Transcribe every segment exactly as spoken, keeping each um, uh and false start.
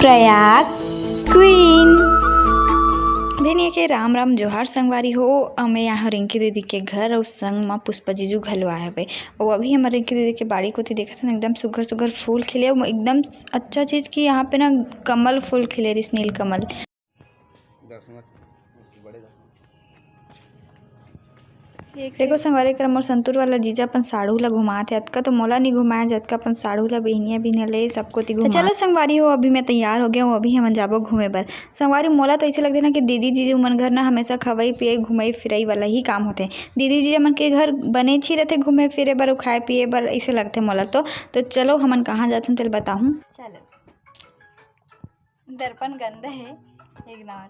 Prayag queen. बेनिया के राम राम जोहार संगवारी हो। अमे यहाँ रिंकी दीदी के घर अउ संग म पुष्पा जीजू घलो आए हवे। अउ अभी हमर रिंकी दीदी के बाड़ी कोती देखत हन, एकदम सुग्घर सुग्घर फूल खिले, अउ एकदम अच्छा चीज कि यहाँ पे ना कमल फूल खिले रिस, नील कमल। देखो संगवारी, एकर मोर संतूर वाला जीजा अपन साढ़ू ला घुमात हे। अतका तो मोला नी घुमाए, जतका अपन साढ़ू ला, बिहनिया बिहनिया ले सब कोती घुमात। चलो संगवारी हो, अभी मैं तैयार हो गया हूँ, अभी हमन जाबो घूमे बर। संगवारी, मोला तो ऐसे लगथे ना कि दीदी जीजू मन घर ना हमेशा खवई पियई, घुमई फिरई वाला ही काम होथे। दीदी जीजा मन के घर बने ही रथे घूमे फिरे बर, अउ खाए पिए बर, ऐसे लगथे मोला तो। तो चलो हमन कहाँ जाथन तेला बताहूँ। चलो। दर्पण गंदा है, इग्नोर।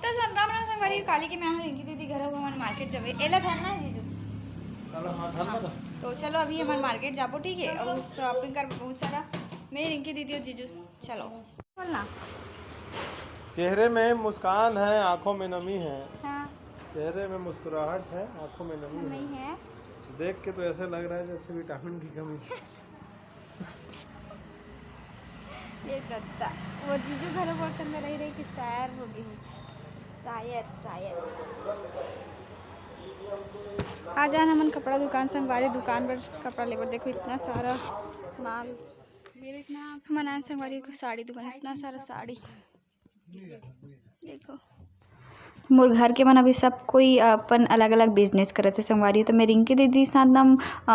तो सन-, राम राम संगवारी, काली के मैं हूँ रिंकी दीदी घर, हमन मार्केट जाबे। एला धरना है जीजू। चलो, हाँ, धर लो तो। तो चलो अभी हमन मार्केट जाबो, ठीक है? और शॉपिंग कर बहुत सारा, मैं, रिंकी दीदी और जीजू। चलो। बोलना। चेहरे में मुस्कान है, आंखों में नमी है। हाँ। चेहरे में मुस्कुराहट है, आंखों में नमी है। नमी है। देख के तो ऐसे लग रहा है जैसे विटामिन की कमी। ये दत्ता, वो जीजू घलो मोर संग रही रही कि शायर हो गई हूँ। शायर, शायर। आ जान हमन कपड़ा दुकान संगवारी दुकान पर कपड़ा लेबर। देखो इतना सारा माल। हमन आन संगवारी को साड़ी दुकान, इतना सारा साड़ी। देखो। मोर घर के मन अभी सब कोई अपन अलग-अलग बिजनेस करत हे संगवारी। तो मैं रिंकी दीदी साथ ना, अ,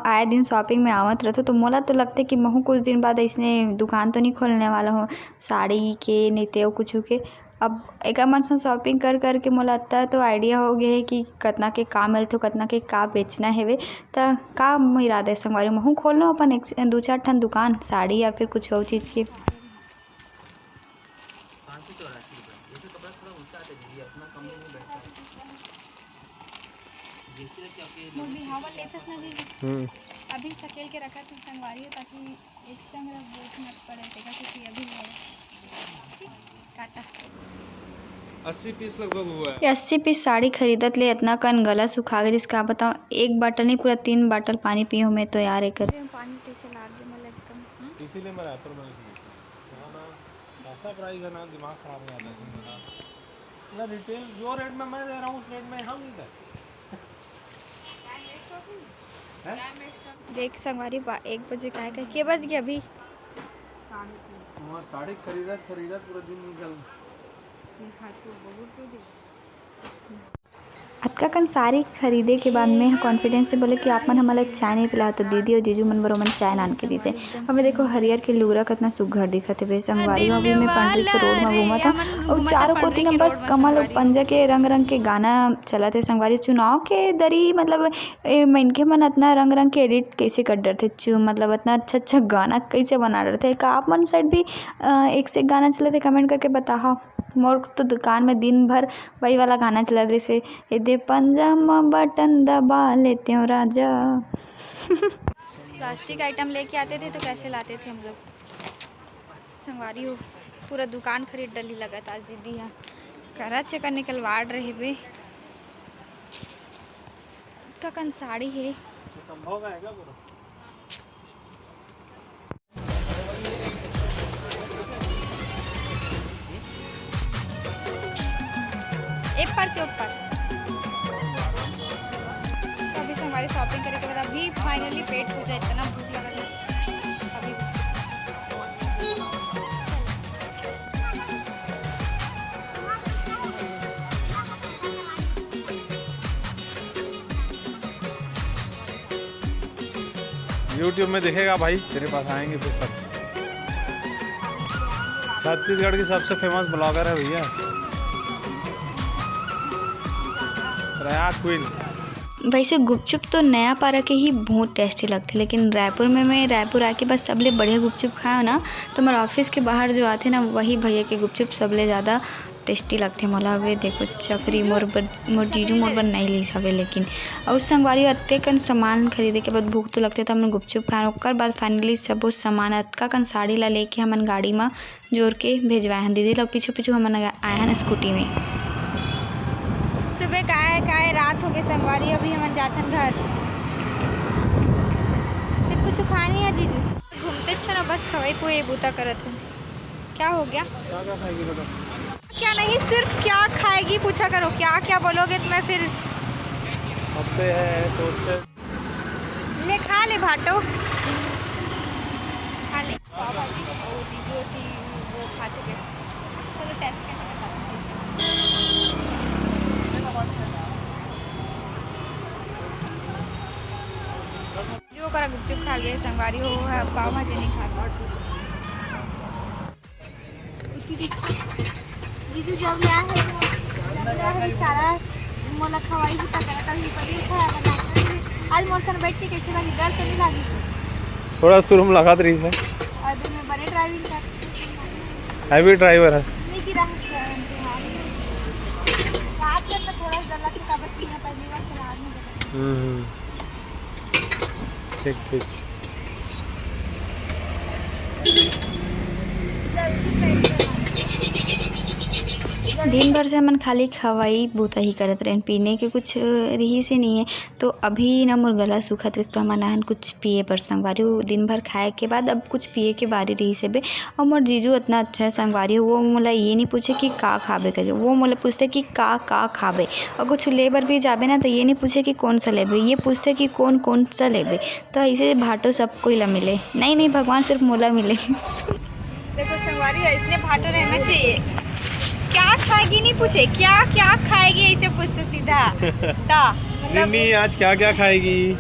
आए दिन शॉपिंग में आवत रहथों, तो मोला तो लगथे कि महू कुछ दिन बाद अइसने दुकान तो नहीं खोलने वाला हूँ, साड़ी के, नहीं ते अउ कुछु के। अब एकर मन से शॉपिंग कर कर के मोला अतना तो आइडिया हो गया है कि कतना के का मिलथे, कतना के का बेचना हेवे। त का इरादा है संगवारी, महू खोल लूँ अपन एक, दू चार ठन दुकान, साड़ी या फिर कुछ और चीज के। पाँच सौ चौरासी रुपये। जैसे कपड़ा थोड़ा उल्टा आता है दीदी, अपना कमर में बैठता है। जैसे कि आपके मोर बिहाव बर लेथस ना दीदी, हम्म। अभी सकेल के रखत हस संगवारी हो, ताकि एक संग रख बोझ मत पड़े, तेका कुछ अभी ले। ठीक, काटा। अस्सी पीस लगभग हुआ है। ये अस्सी पीस साड़ी खरीदत ले इतना कन गला सुखा गे रिस, का बताऊँ, एक बाटल नहीं, पूरा तीन बाटल पानी पीहूँ मैं तो यार एकर। पानी कैसे लाग गे मोला एकदम। इसीलिए मैं रैपर में नहीं, यहाँ ना ऐसा प्राइस है ना, दिमाग खराब हो जाता है इसमें ना। ना रिटेल जो रेट में मैं दे रहा हूँ, उस रेट में हम नहीं देते। हैं? देख संगवारी बा, एक बजे का है, के बज गया अभी? साढ़े तीन। तुम्हार साड़ी खरीदत खरीदत पूरा दिन निकल। ये हाथ तो बहुत हो गया। अतका कन साड़ी खरीदे के बाद मैं ह कॉन्फिडेंस से बोले कि आप मन हमन ला चाय नहीं पिलाओ, तो दीदी और जीजू मन बर ओमन चाय लान के दीसे। हमें देखो हरियर के लुगरा कतना सुग्घर दिखत हे बे संगवारी हो। अभी मैं पंडरी के रोड में घूमत हूँ और चारों कोती न बस कमल और पंजा के रंग रंग के गाना चलत हे संगवारी। चुनाव के दरी मतलब ए मनखे मन अतना रंग रंग के एडिट कैसे कर डरथे, चु-, मतलब अतना अच्छा अच्छा गाना कैसे बना डरथे। का आप मन साइड भी अ, एक से एक गाना चलत हे, कमेंट करके बताहा। मोर तो दुकान में दिन भर वही वाला गाना चलत रहिसे, "ए दे पंजा म बटन दबा लेते हो राजा।" प्लास्टिक आइटम लेके आते थे तो कैसे लाते थे हम लोग। संगवारी हो, पूरा दुकान खरीद डली लगत आज दीदी हा। करा चकर निकलवाड़ रहे बे। का कन साड़ी हे। संभव है क्या पूरा? एक पर के ऊपर। तो अभी से हमारी शॉपिंग करने के बाद अभी फाइनली पेट पूजा, इतना भूख लगा है अभी। YouTube में दिखेगा भाई, तेरे पास आएंगे फिर सब। छत्तीसगढ़ की सबसे फेमस ब्लॉगर है भैया, प्रयाग क्वीन। वैसे गुपचुप तो नया पारा के ही बहुत टेस्टी लगथे, लेकिन रायपुर में, मैं रायपुर आके बस सबले बढ़िया गुपचुप खाया ना, तो हमारे ऑफिस के बाहर जो आते ना, वही भैया के गुपचुप सबले ज़्यादा टेस्टी लगथे मोला। हवे देखो चकरी मोर बर, मोर जीजू मोर बर नहीं लीस हवे, लेकिन अउ संगवारी अतके कन सामान खरीदे के बाद भूख तो लगथे, त हमन गुपचुप खान। ओकर बाद फाइनली सबो सामान अतका कन साड़ी ला लेके हमन गाड़ी म जोर के भेजवाए हन दीदी ला। पीछू पीछू हमन आए हन स्कूटी में। सुबह काय काय रात हो गए संगवारी, अभी हमन जाथन घर। ते कुछ खानी है जीजू? घूमते अच्छा ना बस खवाई पुए बूता करत हूँ। क्या हो गया? क्या क्या खाएगी बता? क्या नहीं, सिर्फ क्या खाएगी पूछा करो। क्या क्या बोलोगे तो मैं फिर हफ्ते है, सोचते। ले खा ले भाटो, खा ले। पाव भाजी, वो जीजू होती, वो खा चुके। चलो टेस्ट करके बताते हैं। जो करा गुपचुप खा लिए, संगवारी हो, अब पाव भाजी नहीं खा। जीजू जब ले आए हैं तो जब ले आए हैं बेचारा, मोला खवाई भी तक करता ही पड़ी था बना। आज मोर सन बैठ के कैसे लगी, डर तो नहीं लगी? थोड़ा शुरू में लगात रही है। और दिन में बड़े ड्राइविंग कर हैवी ड्राइवर है। नहीं गिरा है सर उनके हाथ में। रात में तो थोड़ा सा डर लगता था, बच्ची है पहली बार चला रही है। हम्म हम्म। ठीक ठीक। दिन भर से हमन खाली खवाई बूता ही करत रहेन, पीने के कुछ रिहिस ही नहीं है। तो अभी ना मोर गला सूखत रहिस, तो हमन आहन कुछ पिए बर संगवारी हो। दिन भर खाए के बाद अब कुछ पिए के बारी रहिस हे बे। और मोर जीजू इतना अच्छा है संगवारी हो, वो मोला ये नहीं पूछे कि का खाबे करके, वो मोला पूछते कि का का खाबे। और कुछ ले बर भी जाबे ना, तो ये नहीं पूछे कि कौन सा लेबे, ये पूछते कि कौन कौन सा लेबे। तो ऐसे भाटो सब कोई ला मिले, नहीं नहीं, भगवान सिर्फ मोला मिले। देखो संगवारी, ऐसने भाटो रहना चाहिए। क्या खाएगी नहीं पूछे, क्या क्या खाएगी ऐसे पूछते सीधा। ता नहीं नहीं, आज क्या क्या खाएगी?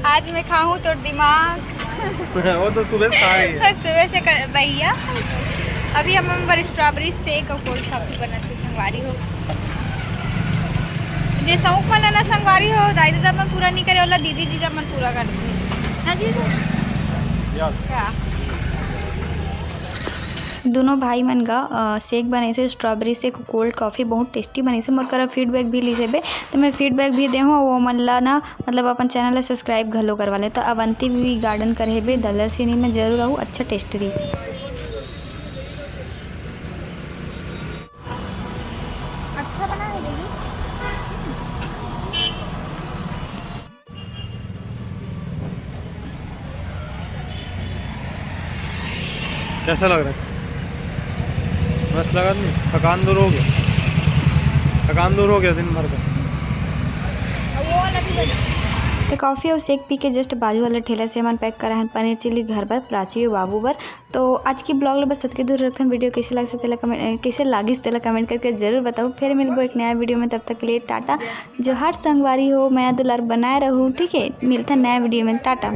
आज मैं खाऊं तो दिमाग। वो तो सुबह से खा रही है। सुबह से कर, भैया, अभी हम हम बार स्ट्रॉबेरी शेक और कोल्ड कॉफी बनाते संगवारी हो। जे शौक मन ना संगवारी हो, दाई ददा मन पूरा नहीं करे, ओला दीदी जीजा मन पूरा करते ना जीजू। यस। क्या? दोनों भाई मन का अ, शेक बने से, स्ट्रॉबेरी शेक, कोल्ड कॉफी, बहुत टेस्टी बने से। मोर करा फीडबैक भी ली से बे, तो मैं फीडबैक भी देहूँ। वो मन ला ना, मतलब अपन चैनल ला सब्सक्राइब घलो करवा ले। तो अवंती भी गार्डन कर हे बे, दलदल सिनी में जरूर आहू, अच्छा टेस्ट रही। अच्छा बना है दीदी। कैसा लग रहा है? मस्त लगा नहीं? थकान दूर हो गया, थकान दूर हो गया दिन भर का। तो कॉफी और शेक पी के जस्ट बाजू वाला ठेला से हमन पैक करा हन पनीर चिली घर बर, प्राची और बाबू बर। तो आज की ब्लॉग ला बस अतके दूर रखथन। वीडियो कैसे लागिस तेला कमेंट, कैसे लागिस तेला कमेंट करके जरूर बताओ। फिर मिलबो एक नया वीडियो में, तब तक के लिए टाटा, जोहार संगवारी हो, मया दुलार बनाए रहू, ठीक है, मिलथन नया वीडियो में, टाटा।